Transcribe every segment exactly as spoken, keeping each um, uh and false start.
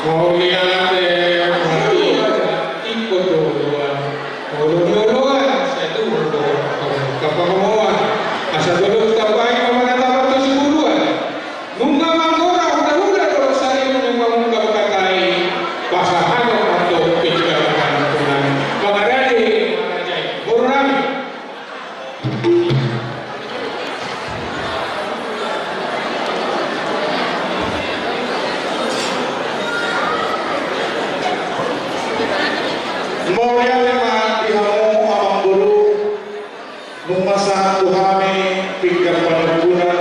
Mauliate ma di hamu, ingkon do oloan, olo ni oloan, sai tubu do hamu angka pangomoan. Asa tolu tambai ma manata martos buluan. Nunga manggora hulahula do sari, nunga mangungkap hata i, pasahathon ma antong pinggan panungkunan. Mangarade ma raja i, boru nami. Mauliate ma di hamu amangboru, nunga sahat tu hami pinggan panungkunan,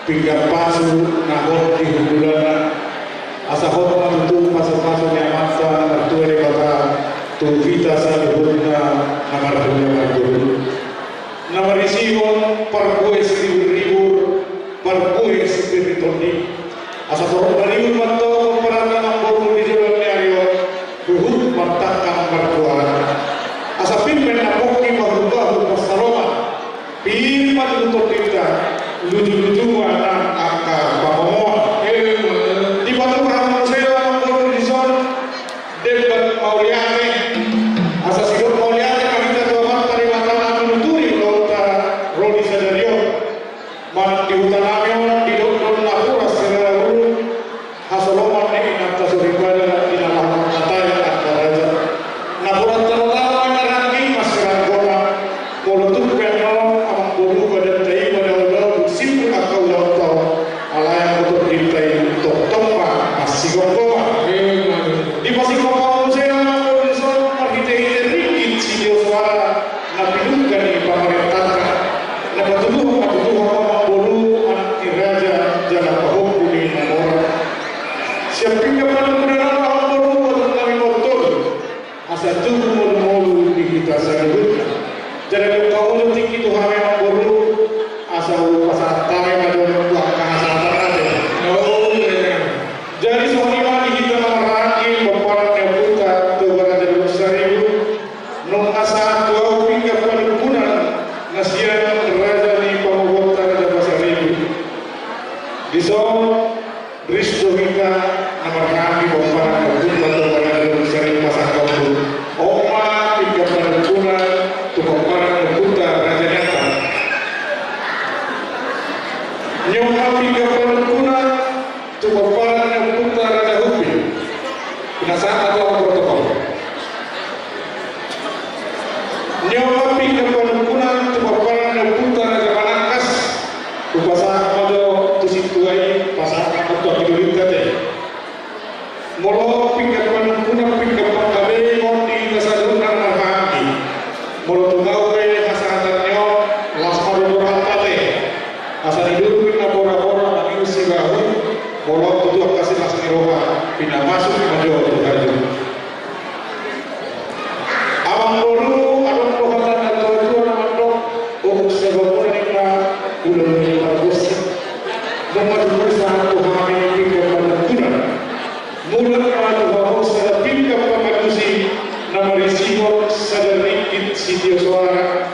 pinggan pasu na hot di hundulanna. Asa hot ma tutu pasupasu ni Amanta Martua Debata tu hita saluhutna na marhula marboru, na marisihon parbue siriburribur, parbue sipir ni tondi. Asa torop na ribur ma antong pomparanna amangboru di joloan ni ari on, huhut martangkang margoar. Asa pir ma na pongki, bahulbahul pansalongan, pir ma tutu tondinta, lujuluju ma nang angka pangomoan. Dipatupa hamu muse amangboru dison demban mauliate. Asa sidok mauliate ma hita tu Amanta Debata na manuturi ulaonta ro di sadari on. Manang di huta nami on didok do napuran sirara ulu, hasoloman ni inanta soripada di na laho mangkatai angka raja. Napuran tano-tano ma i maranggi, masiranggona. Molo tung pe annon amangboru, badanta i ma na olo, dung simpul angka ulaonta on, alai anggo tondinta i tongtong ma masigomgoman. Dipasingkop hamu muse amangboru dison marhitehite ringgit sitio soara na pinungka ni pamarentanta. Na patuduhon ma tutu hamu amangboru, anak ni raja jala pahompu ni na mora. Sian pinggan panungkunan on amangboru, botoon nami ma on tolu, asa tubu molu-molu di hita saluhutna. Jala dung hamu do tingki tu hami amangboru, asa hupasahat hami ma jo tu angka hasahatan raja. Jadi songon i ma di hita na marhaha i, pomparan ni ompunta Toga Raja Dolok Saribu. Nunga sahat tu ahu pinggan panungkunan na sian raja ni pamogotta Raja Pasaribu. Dison ris do hita na marhaha i, pomparan ni ompunta Toga Raja Dolok Saribu, pasangkapku. On ma pinggan panungkunan tu pomparan ni ompunta Raja Niantar. Ni on ma pinggan panungkunan tu pomparan ni ompunta Raja Hupi. Pinasahat ma tu protokol. Ni on ma pinggan panungkunan tu pomparan ni ompunta Raja Manangkas. Hupasahat ma jo tu sintua i, pasahat ma tu angka doli ate. Molo pinggan panungkunan, pinggan panggabean on di hita saluhutna na marhaha i. Molo tung ahu pe hasahatan ni on, las ma roha ate. Asa nidurung na bora-bora mangihusi bahu, molo tutu angka silas ni roha, pinamasuk ma jo tu haju. Amangboru, adong do hata na tua-tua na mandok, bohuk sabamuna ninna, ulaon ni pargonsi. Nunga tutu sahat tu hami pinggan panungkunan. Mulak ma tu hamu sada pinggan pangalusi na marisihon sada ringgit sitio soara.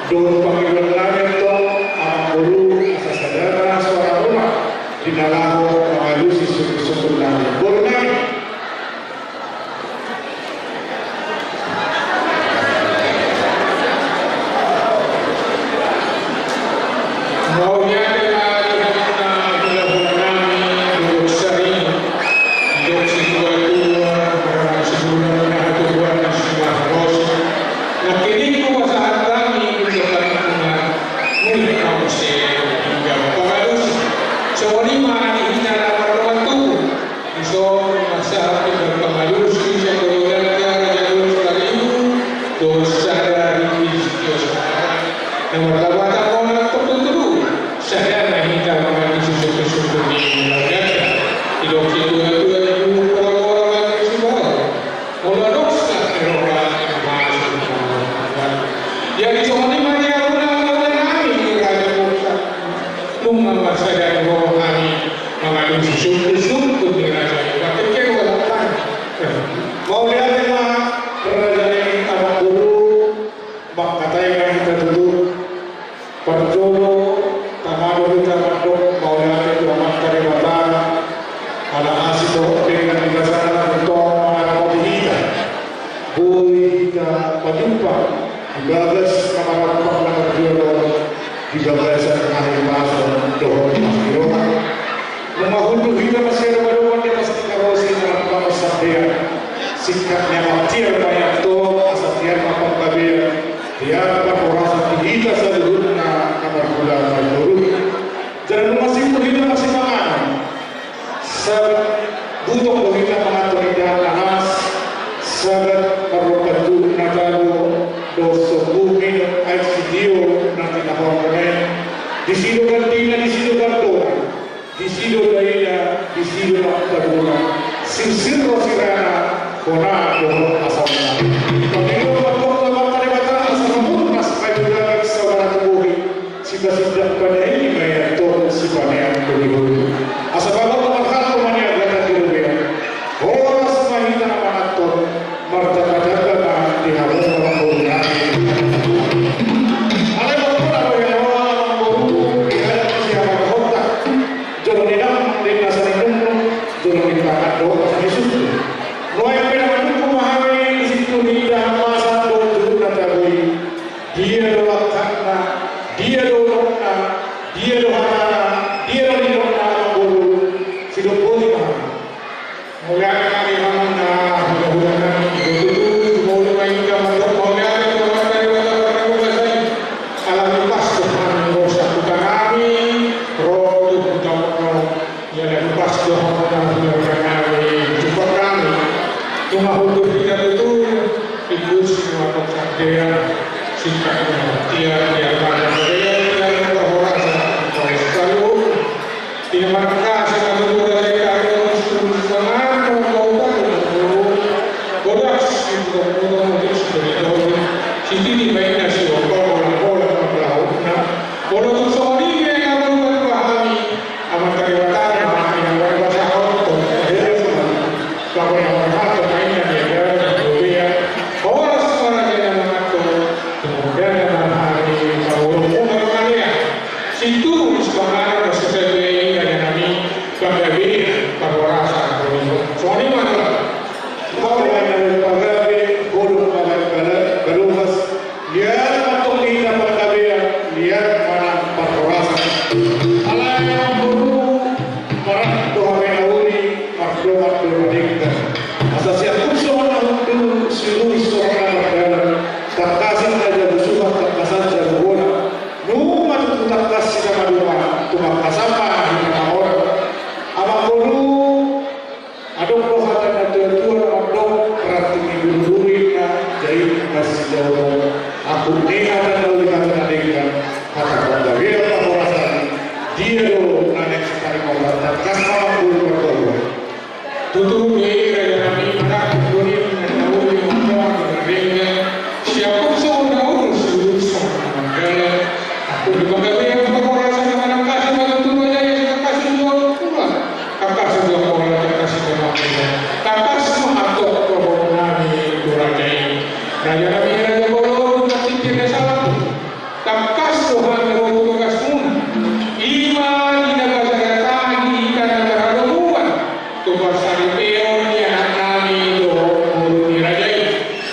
Dohot pangidoan nami antong amangboru, asa sada ma soara muna di na laho mangalusi sungkun-sungkun nami. Boru nami. Mauliate ma di hamuna hulahula nami Dolok Saribu. Didok situa-tua, barang sibulan na hatubuan na sumahos. Nangkin i hupasahat hami pinggan panungkunan, mulak ma muse pinggan pangalusi. Songon i ma di hita na mardongan tubu. Dison nunga sahat pinggan pangalusi sian hulahulanta Raja Dolok Saribu, dohot sada ringgit sitio soara. Na martaba-taba ma antong tutu, sada ma hita mangalusi sungkun-sungkun ni hulahulanta. Didok situa-tua, di bulu pora-pora mangalusi bahu. Molo adong silas ni roha, ima sungkun. Jadi songon i ma di hamuna hulahula nami di raja Dolok Saribu. Nunga marsada ni roha nami mangalusi sungkun-sungkun ni raja i. Martingki ma hata. Mauliate ma raja ni amangboru, mangkatai ma hita tutu. Parjolo tama do hita mandok mauliate tu Amanta Debata. Masiadopadopan di atas tingkar ro singkat pangosap dia. Singkat ni amang tiar panianto asa tiar ma panggabean, tiar parhorasan di hita saluhutna na marhula marboru. Jala nunga simpul hita masimanganon. Sagat butong do hita manganhon indahan na las. Sagat marlompan tu na tabo dohot sombu minum aek sitio na tinahorhon i. Disi do gandina, disi do gandona. Disi do daina, disi do na tabona, sirsir ro sirana, hona dohot asamna. Pamilio ma tongtong Amanta Debata asa mamurnas ma i tu daging saonari tu bohi, sipasindak panaili ma i antong sipaneang tu bohi. Asa bagot ma marhalto ma niagatan di robean. Horas ma hita na manganhon, martamba-tamba ma di hamu amangboru nami. Alai marpola do hita amangboru, di hata ni siamarhonta. Jolo ni damang, di nasa ni nungnung, jolo ni pangan dohot nasa ni sungkun. Nuaeng pe na manungkun ma hami di situtu ni indahan masa dohot juhut na tabo i. Dia do angkatna, dia do unokna, dia do hatana, dia do nidokna amangboru. Sidok boti ma hami. Mauliate ma di hamuna hulahula nami, tutu, mauliate ma hita mandok mauliate tu Amanta Debata Parnapuran i. Ala hupas do hami ro sian huta nami, ro tu huta on. Jala hupas do hamuna hulahula nami, jumpa nami. Nunga hundul hita tutu, ikut semua kota dia, singkat nunga tiar, tiar mana dia, tiar parhorasan, parhorasan. Ina marangkasi ma tutu raja i, kami on suruh mangan, mangan, mangan. Bodas i, mangan, mangan, mangan, sititi ma inna siboto, bola, bola, bola, bola. Molo tung songon i pe na molo mangan hami, Amanta Debata ma inna, bola, bola, bola. Laho na marhalto ma inna di ajar di robean. Horas ma raja i na manganhon. Tumundalna ma hami mangolomuna mangalean. Situtu sipanganon dohot sisada i raja nami, panggabean, parhorasan, parhorasan. Songon i ma tulang. Mauliate ma panggabe, bolon ma balogas. Liat ma antong di hita panggabean, liat ma nang parhorasan. Alai amangboru, marangkup do hami na uli, mardongan do na denggan. Asa sian pungso na hundul, siurupi songon na mardalan. Tangkasan na jabu suhat, tangkasan jabu bona. Nunga tutu tangkas hita maduma, tumangkasan ma hita mangorot. Amangboru, adong do hata ni natuatua na mandok, ranting ni bulubulu ninna, jait ma sidaonon. Angkup ni hata na uli, hata na denggan, hata panggabean, parhorasan. Dia do na naeng sitarima, tangkas ma amangboru martonggo. Tutu do i raja nami, marangkup do ninna na uli, marangkup do na denggan. Sian pungso na hundul, siurupi songon na mardalan. Angkup ni panggabean, parhorasan, na manangkasi ma tutu raja i, tangkas ma tulang. Tangkas ma tulang, tangkas ma tulang. Tangkas ma antong roha nami tu raja i. Raja nami, raja bolon, na tingki na salpu. Tangkas do hami ro tu bagasmuna. I ma di na pasahat hami hita na marhadomuan tu parsaripeon ni anak nami dohot boru ni raja i.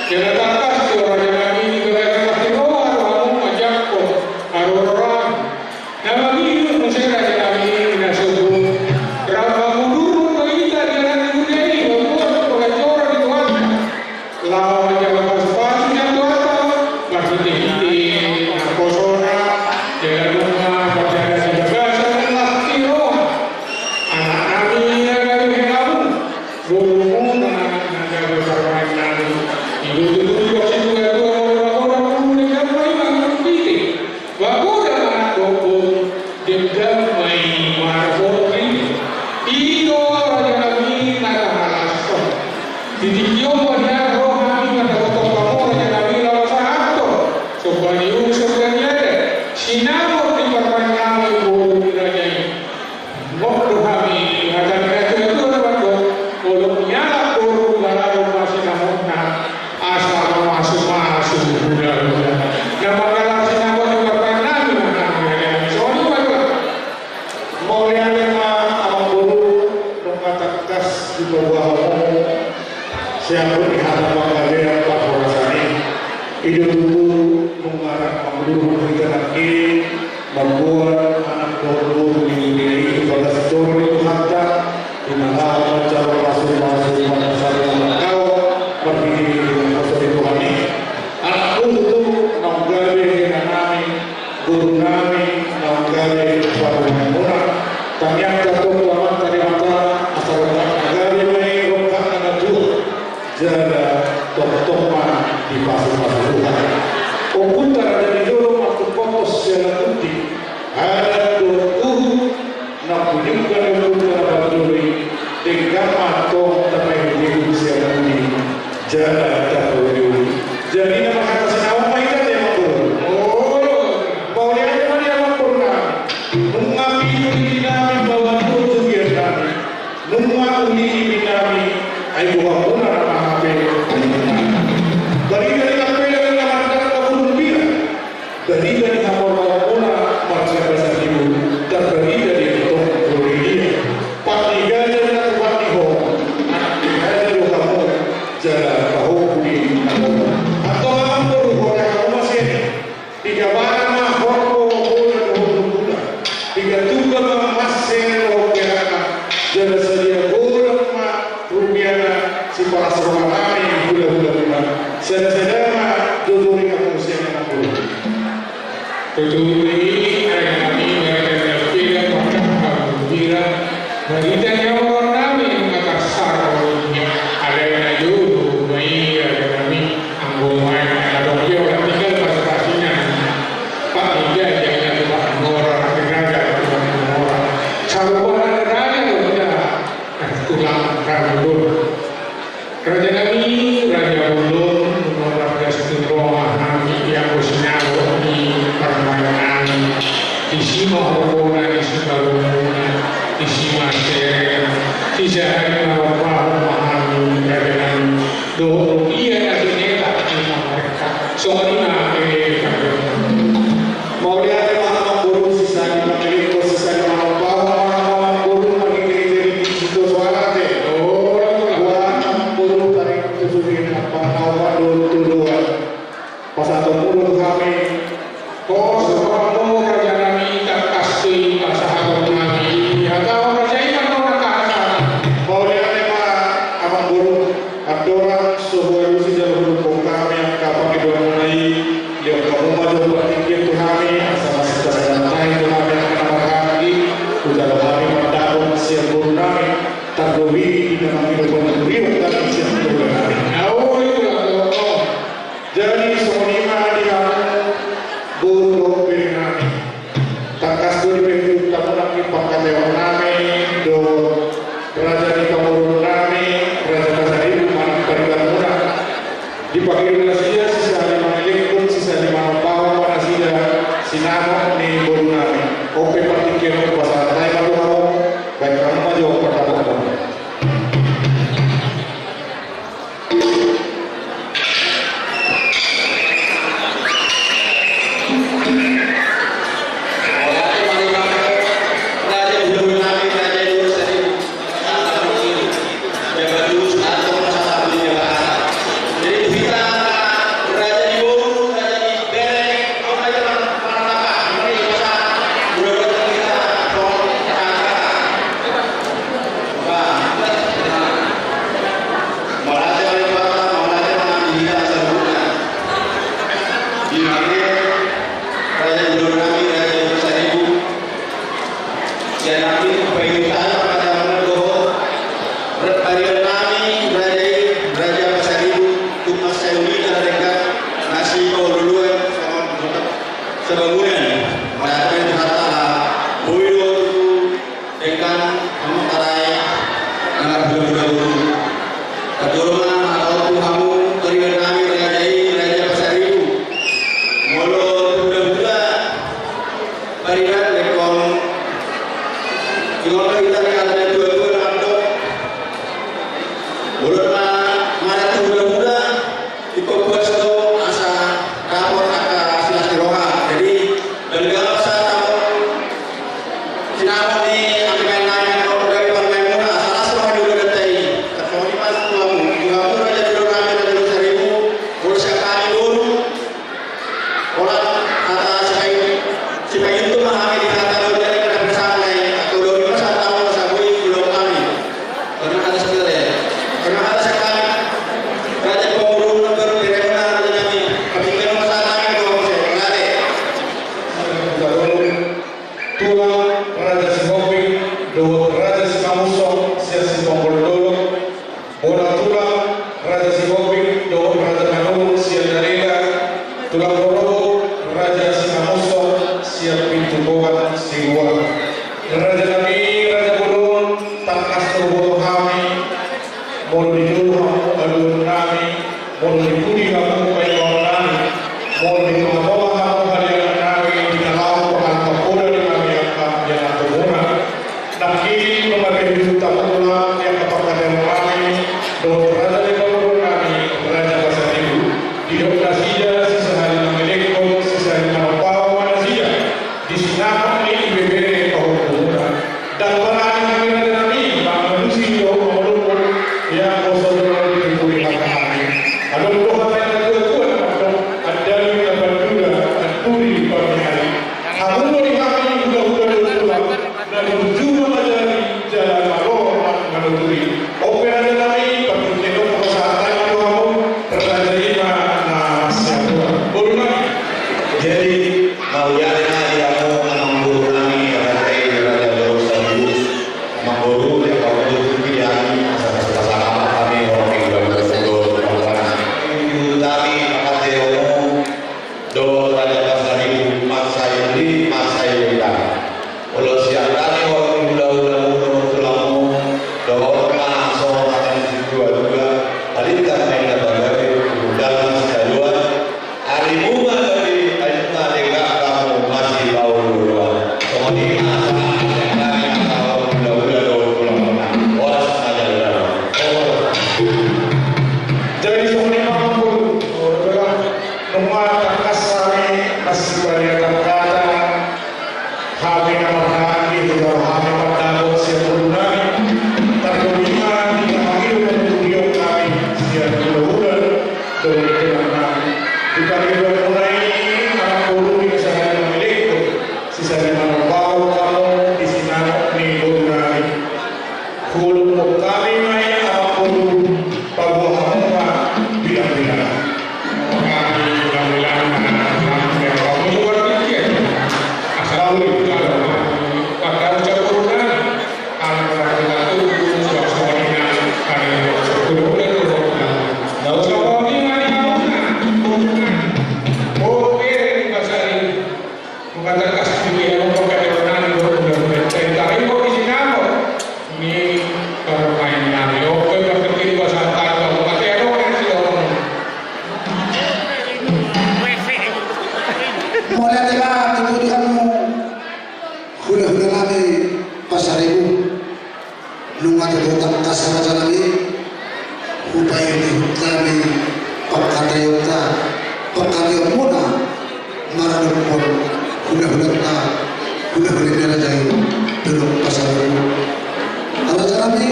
Jala tangkas do raja nami di bagasan parsiroha do hamu manjangkon haroroan. Na mangihut muse raja nami na sobu. Rap mangudurhon do hita di anak ni huria i, mamboan pangajora di Tuhanta. Laho manjalo pasupasu sian Tuhanta, marhitehite naposona, jala nunga mardalan di bagasan las ni roha. Anak nami na gabe helamu, borumuna na gabe parumaen nami. I do tutu didok situatua, molo magodang ulu, denggan ma i mangihut hite. Magodang anak dohot boru, denggan ma i marhorhon. I do raja nami na tahalashon. Di tingki on ma nian ro hami mandapothon hamu raja nami laho sahathon somba ni ulu, somba ni adat, sinamot ni parumaen nami boru ni raja i. Gok do hami di hata ni natuatua na mandok, molo mialap boru, jala adong ma sinamotna, asa mamasumasu hulahula. Na mangkalar sinamot di parumaen nami ma hami raja nami, songon i ma tulang. Mauliate ma amangboru, nunga tangkas dipaboa hamu sian hata panggabean parhorasan i. I do tutu nunga rap mangudurhon hita nangkin, mamboan anak dohot boru di huria i tu bagas joro ni Tuhanta. Barita ni hamoraon nami ma tarsarhon i, alai na jolo do i raja nami, anggo umbahen na adong i, ora tinggal pasupasuna. Pak Ida, jangan lupa mora, raja, lupa mora. Sarupa raja do ida, tulang karena dulu. Raja nami, raja bolon, nunga margas tu roha nami, ia bos nyawa ni parmaen nami. Disi ma horbo na, disi ma horbo na, disi ma sere na, sisahali ma horbo na hami, raja nami. Dohot ia na bineta ni pamarenta. Songon i ma, eh, raja nami. Mauliate ma amangboru, sisahali mangelek, sisahali manopahon ma amangboru, mangelek jadi di situ suara te. Oh, amangboru, tarik tu sudir, apa nama dulu tu dua. Pasahaton mulu tu hami. Oh, sahabat raja nami, tangkas tu i pasahaton nami. Ia tahu raja i kan orang kasa. Mauliate ma amangboru. Andorang so boi alusi jala hudok hami angka pangidoan muna i, liok hamu ma jo partingkian tu hami, asa marsada-sada tahi tu hami angka na marhaha i, hujalo hami mandapot sian boru nami, tarlobi di na mangido pangurion hami sian boru nami. Au, au, au, au. Jadi, songon i ma di hamu boru dohot bere nami. Tangkas do dipaihutihut hamu nangkin pangkataion nami dohot raja ni pamoruon nami, Raja Pasaribu, manang pariban muna. Dipangido nasida sisahali mangelekhon, sisahali manopahon ma nasida sinamot ni boru nami. On pe partingkian on, pasahat hami ma tu hamu, baen hamu ma jo partangiangan. Mauliate ma di Tuhanta, mauliate ma di hita saluhutna. Di hami raja ni boru nami, Raja Pasaribu. Sian nami paihutihut hami pangkataion dohot pariban nami, raja i, Raja Pasaribu, tung mansai uli na denggan na sipaololoan songon sabangunan. Mauliate ma di Tuhanta, boi do tutu denggan hamu tarai na marhula-hula boru. Parjolo ma hata on tu hamu pariban nami, raja i, Raja Pasaribu. Molo tu hula-hula pariban, ingkon, ingkon hita ni hata ni natua-tua na mandok: Molo na manat tu hula-hula, ingkon puas do asa dapot angka silas ni roha. Jadi, balga ma asa dapot sinamot ni angka parmaen nami, angka parmaen muna, asa las roha ni boru nami. Songon i ma tu hamu, tu hamu raja ni boru nami, Raja Pasaribu, molo sian hami boru, holan hata sipaihut, sipaihut ma hami di hata dohot di na pasahat nai, atau dohot di pasahat hamu asa boi di dohot hami. Terima kasih sekali. Terima kasih sekali. Raja Pamoruon, raja nami, kami kena masalah kami dohot muse. Mauliate. Tulang Raja Sihombing dohot Raja Simangunsong sian Siponggol Dolok. Bona tulang Raja Sihombing dohot Raja Manurung sian Nalela, tulang rorobot Raja Simangunsong sian Pintu Pogat Sibuar. Raja nami, raja bolon, tangkas do huboto hami, molo di jolo hamu alualuhon nami, molo di pudi hamu paimbaon nami, molo di tonga-tonga hamu haliangan nami, di na laho pahalangka poda di hami angka ianakhon muna. Nangkin nunga paihutihut hamu ma di angka pangkataion nami dohot raja ni pamoruon nami, Raja Pasaribu. Didok nasida sisahali mangelekhon, sisahali manopahon ma nasida di sinamot ni ibebere pahompu muna. Ndang barani hami raja nami mangalusi dohot mangolopon, ia boso do na dipupuri hata hami. Adong do hata ni natua-tua na mandok: Andali na panduda, anduri pamihali. Hamu do di hami hula-hula dohot tulang, na burju mangajari jala malo manuturi. On pe raja nami, partingkian on Nunga tangkas raja nami, hupaihut hami pangkataionta, pangkataionmuna maradophon hulahulanta, hulahula ni raja i, dolok pasaulna. Raja nami,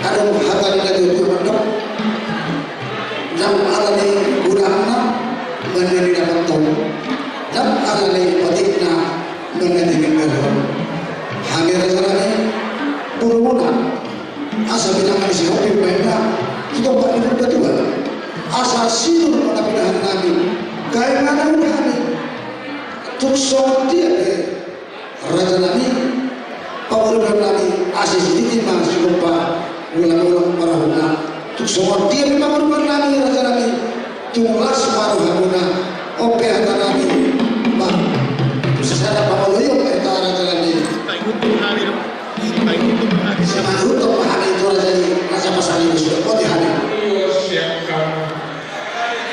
adong hata ni natuatua mandok, ndang ala ni godangna manang na dapot on, ndang ala ni otikna manang na dapot on. Hami raja nami, borumuna, asa pinangan ni si Hopi baenna tu tompa ni Purba Tuhan. Asa sinur ma na pinahan nami, gabe manang hami. Tung songon dia pe raja nami, pangurungan nami, asa sididi ma sigompa, ulang-ulang marahutna. Tung songon dia pe pangurungan nami raja nami, tung las ma rohamuna. On pe hata nami, ba, tu sasada pangoloion pe hata raja nami. Simanjujung ma hami tu raja i, raja pasalius, oti hami.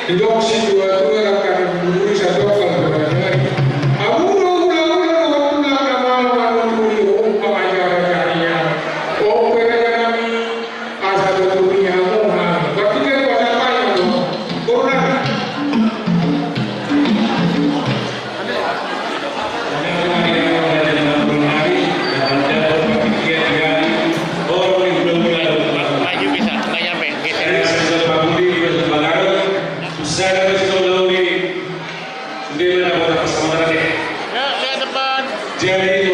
Didok situatua, raka ni bulu i, satongkal tu raja i. Amu do hulahula dohot tulang na malo manuturi, umpama jara jaringan. On pe raja nami, asa tutupi hamu hami. Berarti kan pada payu do. Kurang. Jadi,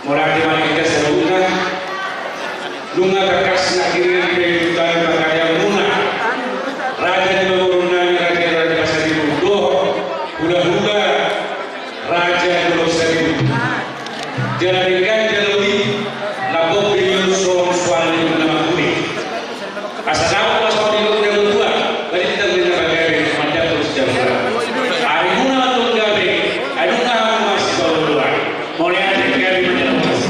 mauliate ma di hita saluhutna. Nunga tangkas nangkin di hita pangkataionmuna. Raja ni pamoruon nami, raja ni raja pasaribu, dohot hulahula raja ni dolok saribu. Jala denggan jala uli, lambok binion songon suan ni na mangkuli. Asa dapot ma songon didok ni natuatua, balintang ni na pagabe, mandapothon sijahoran. Arimuna ma tong gabe, ai nunga hamu ma sipaolooloan. Mauliate gabe ma jala horas.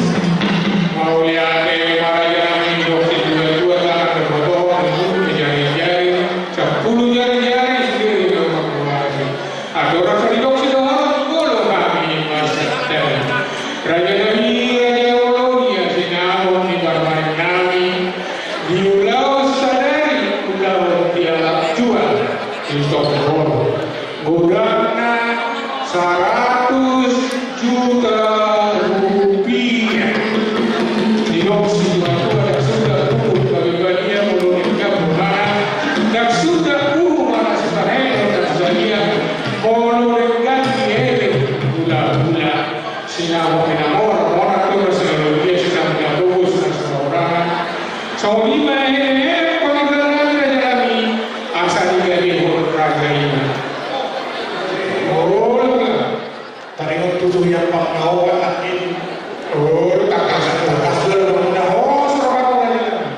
Mauliate ma raja nami, didok situatua, tangan dohot tangan, jari-jari, sampulu jari-jari, sude na mangkuasi. Andorang so didok sidohonon, molo hami marsiajar. Raja nami, raja olonia, sinamot ni parumaen nami, di ulaon sadari, ulaon di anak tua, di Tombol. Godangna saratus juta rupiah. Didok situatua, ndang suda putus gabe bania molo denggan bolana, ndang suda putus ma na sipahehe na sibadia molo denggan dielek hulahula. Sinamot ni na mora, mora tu na selalu dia, sinamot ni na bagus na selalu. Songon i ma hehe panggabean raja nami, asa digadehon raja i ma. Olo ma. Taringot tu suhi ampang na opat nangkin. Olo, tangkas, tangkas do na horas rohangku.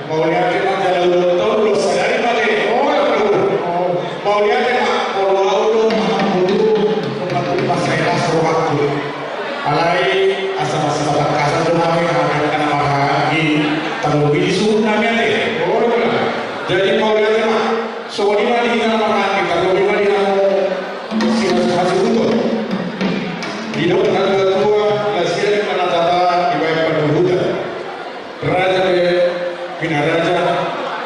Mauliate ma jala ulaon tolu, ulaon sadari ma te. Olo, olo. Mauliate ma, olo, olo, olo. Tempat tu pas saya las rohangku. Alai asa masipatangkasan do hami, hami angka na marhahaanggi, tarlobi di suhut nami ate. Olo ma. Jadi mauliate ma. Songon i ma di hita na marhahaanggi, tarlobi ma di hamu sihasuhuton. Didok natuatua, na sian manatata dibaen panduhutan. Raja pe pinaraja,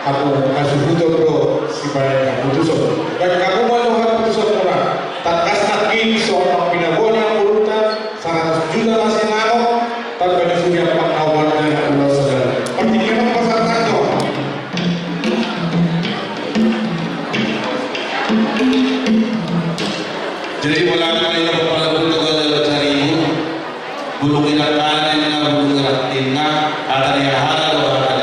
hamu hasuhuton do sibaen haputuson. Baen hamu ma jo haputusonmuna. Tangkas nangkin songon pinaboa ni angka boruta, saratus juta ma sinamot, tamba ni suhi ampang na opat jala ulaon sadari. Partingkian ma pasahaton. Jadi molo hami na pala bulung tu gala carimu, bulung irang kanan na bulung irang tengah, hata ni hahana do hata